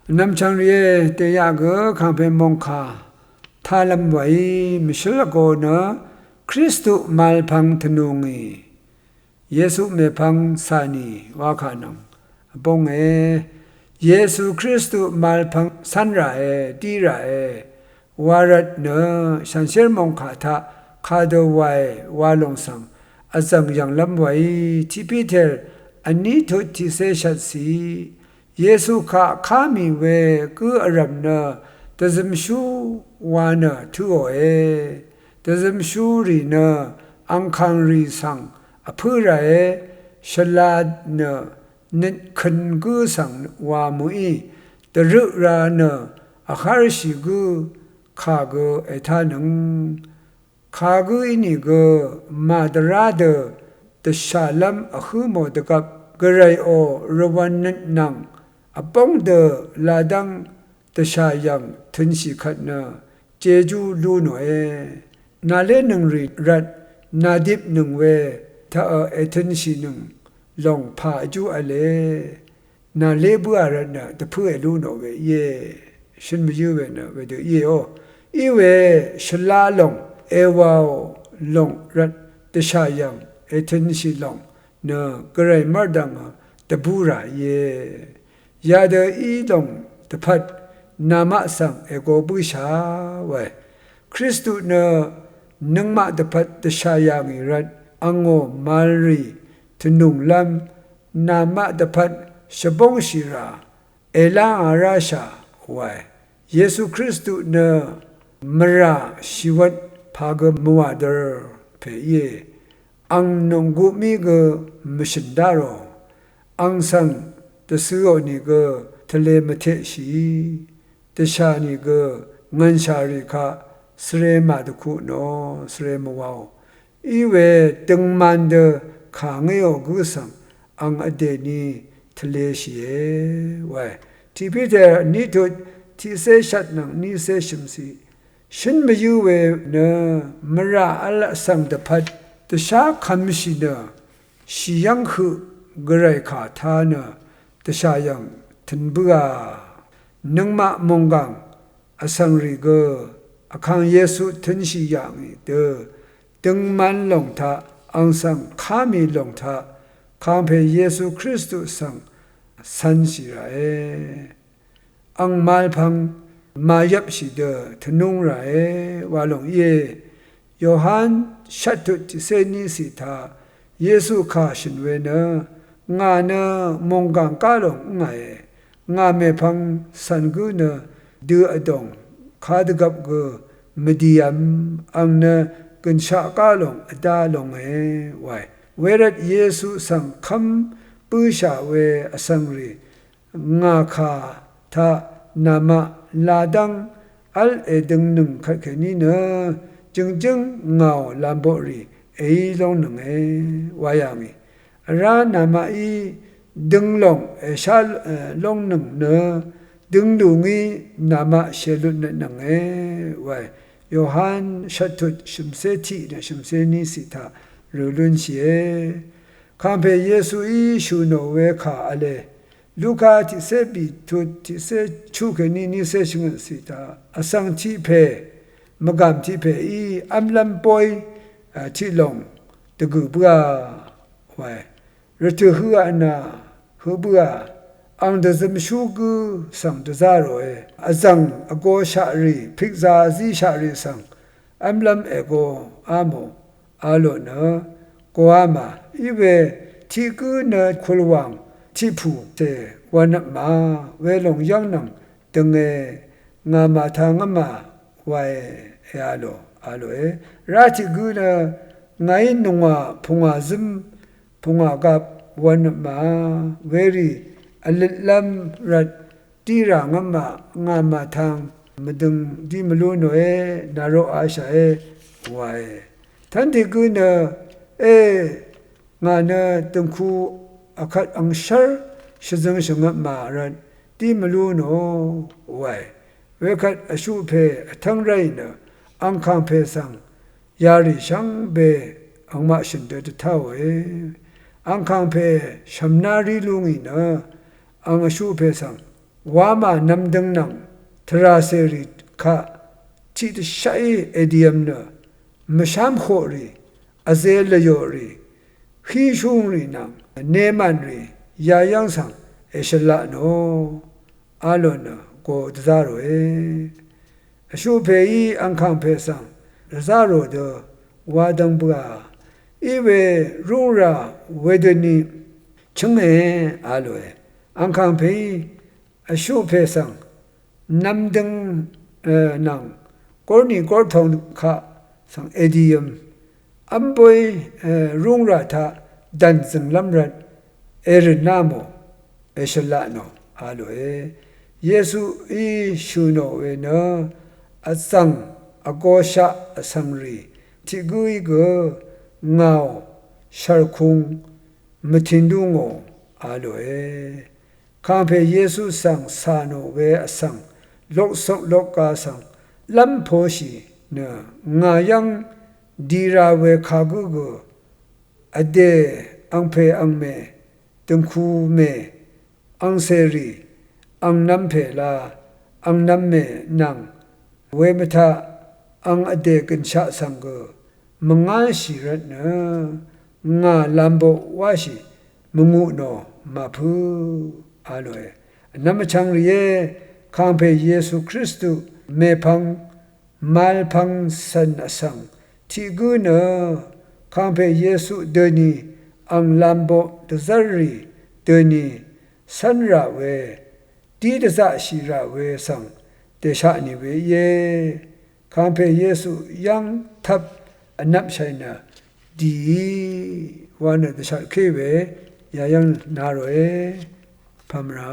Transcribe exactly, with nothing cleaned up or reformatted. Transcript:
Vnvm chv̀ng rìé, dèyaq gø kàngpè mòngkà tálv́m wàí mvshǿl vgō nø Kristu màvl pvng tvnù ngì Yesu mèpvng cà nì wa kà nvng vbónge. Yesu Kristu màvl pvng cv́n ràe, dí ràe wa rvt nø shànshér mòngkà taq kadø wae wa lòng svng vzv̀ng yv̀nglv́m wàí tiq Piter vní tut tiqcé shvtcì Yesu kaq ká mì we gǿ vrv̀m nø dvzømshú wa nø tǿòe. Dvzømshúrì nø angkàngrì svng vpǿ ràe, shvla nø nøt køn gǿ svng wa mø̀í, dvrøq ra nø vhárshì gǿ kà gø ètánøng. Kagǿ ínìgø màdvrá dø dvshàlv́m vhǿ mò dvgvp gvrayò rvwv̄n nøt nvng vbóng dø ladv́ng dvshàyv̀ng tø̄nshì kvt nø jejú lú nòe. Nàlénøng rì rvt nàdipnøng we taqø ètø̄nshìnøng lòng pà vjú v̄le. Nàlé bǿà rvt nø dvpǿ èlú nò we íe. Shøn mvyǿ we nø wedø íeó. Iwe shvla lòng, èwàò lòng rvt dvshàyv̀ng ètø̄nshì lòng nø gvray mv́rdv̀ngø dvbúrà íe. Yadø í lòng dvpvt namaq svng ègo bǿshà wae. Kristu nø nøngmaq dvpvt dvshà yà ngì rvt angò màvl rì tvnùnglv́m namaq dvpvt shvbóngshì rà èlá ngà ráshà wae. Yesu Kristu nø mvrà shìwvt pà gø mvwà dvr pè íe. Ang nònggupmí gø mvshø̀n dá rò. Ang svng dvcø̄ò nìgø tvlē mvteqshìí. Dvshà nìgø ngv̀nshà rì kaq svre màdvkuq nò svre mvwāò. Iwe døngman dø kàngéò gǿ svng ang vdèni tvlēshìe wae. Tiq Piter vní tut tiqcé shvt nvng vnícé shø̀mciq. Shǿn mvyǿ we nø mvrà v̄l vsvng dvpvt dvshá kvmshì nø shì yv́ng høq gvray kà tā nø dvshà yv̀ng tø̄n bǿà. Nøngmaq mònggàng vsvng rì gø vkàng Yesu tø̄nshì yà ngì dø døngman lòng taq ang svng ká mì lòng taq kàngpè Yesu Kristu svng cv̄nshì ràe. Ang màvl pvng màyvpshì dø tvnúng ràe wa lòng íe. Yohan shvttut tiqcé nícì taq Yesu kà shø̀n we nø ngà nø mònggàng gá lòng ǿngàe. Ngà mèpvng cv̀n gǿ nø dø vdòng kadvgvp gø mvdìvm ang nø gø̀nshaq gá lòng vdá longe wae. Wervt Yesu svng kv́m bǿshà we vsvng rì ngà kà taq namaq ladv́ng v́l èdøngnøng kvtkèní nø jø̀ngjǿng ngàò lamboqrì èí lóngnønge wa yà ngì. Vrá namaqí døng lòng èshá lóngnøng nø døng lù ngí namaq shèlutnøtnønge wae. Yohan shvttut shø̀mcé tiq nø shø̀mcé nícì taq rø̀ lúnshìe. Kàngpè Yesuí shø̀ nò we kà v̄le. Luka tiqcé bìtut tiqcé chuq kèní nícé shvngøtcì taq vsvng tiq pè mvgàm tiq pèí v́mlv́m bóy tiq lòng dvgø̀ bǿà wae. Rvtø̀ høqà nà høq bǿà ang dvzømshú gǿ svng dvzá ròe. Vzv̀ng vgoshaq rì pikza vzíshaq rì svng v́mlv́m ègo á mò a lò nø goá mà. Iwe tiq gǿ nø kulwàng tiqpù tè wv̄nvpmà welòng yv́ng nvng dønge ngà màtangv́mà wae a lò a lòe. Vrá tiq gǿ nø ngàí nungwà pungwà zǿm pungwà gap wv̄nvpmà werì vløtlv́m rvt dí ràngv́mà ngà màtang mvdøng dí mvlú nòe nàroq ashàe wae. Tv́nti gǿ nø e ngà nø dø̀ngku vkvt angshv́r shvzøng shvngvpmà rvt dí mvlú nò wae. Wekvt vshuq pè vtv́ng ráì nø ang kàngpè svng yarì shvngbe angmaq shø̀n dø dvtáòe. Ang kàngpè shv̀mná rí lú ngì nø ang vshuq pè svng wamà nvmdøng nvng tvrà cèrì kaq tiqdvshaqí èdìvm nø mvshám hoqrì, vze lvyoqrì, híshúngrì nvng nemànrì yayv́ng svng èshvlaq nò a lò nø go dvzá ròe. Vshuqpèí angkàngpè svng dvzá rò dø wa dvng bøà, iwe rúngrà wedøni chǿnge a lòe. Angkàngpèí vshuqpè svng nvmdøng nvng górnì górtong kaq svng èdìøm v́m bóy rúngrà taq dv̀n zø̀nglv́m rvt èrø̀ná mò, èshvlaq nò a lòe. Yesuí shø̀ nò we nø vzv̀ng vgoshaq vsvngrì tiq gǿí gø ngàò shv̀rkung mvtindú ngò a lòe. Kàngpè Yesu svng cà nò we vsvng loksok lokga svng lv́m poshì nø ngà yv́ng di ra we kagǿ gø vdè angpè angmè døngku mè angcèrì angnv̄m pè la angnv̄m mè nvng wemvtaq ang vdè gønshaq svng gø mvngáshì rvtnø ngà lamboq wáshì mvngu nò màpǿ a lòe. Vnvm vchvng rìé, kàngpè Yesu Kristu mèpvng malpvng cv̀n vsvng tiq gǿ nø kàngpè Yesu døni ang lamboq dvzv́rrì døni cv́nrà we dí dvzaqshìrà we svng dèshaqni we íe. Kàngpè Yesu yv́ng tvp vnvpshàì nø dìí wa nø dvshatké we yayv́ng na ròe. Pàmvra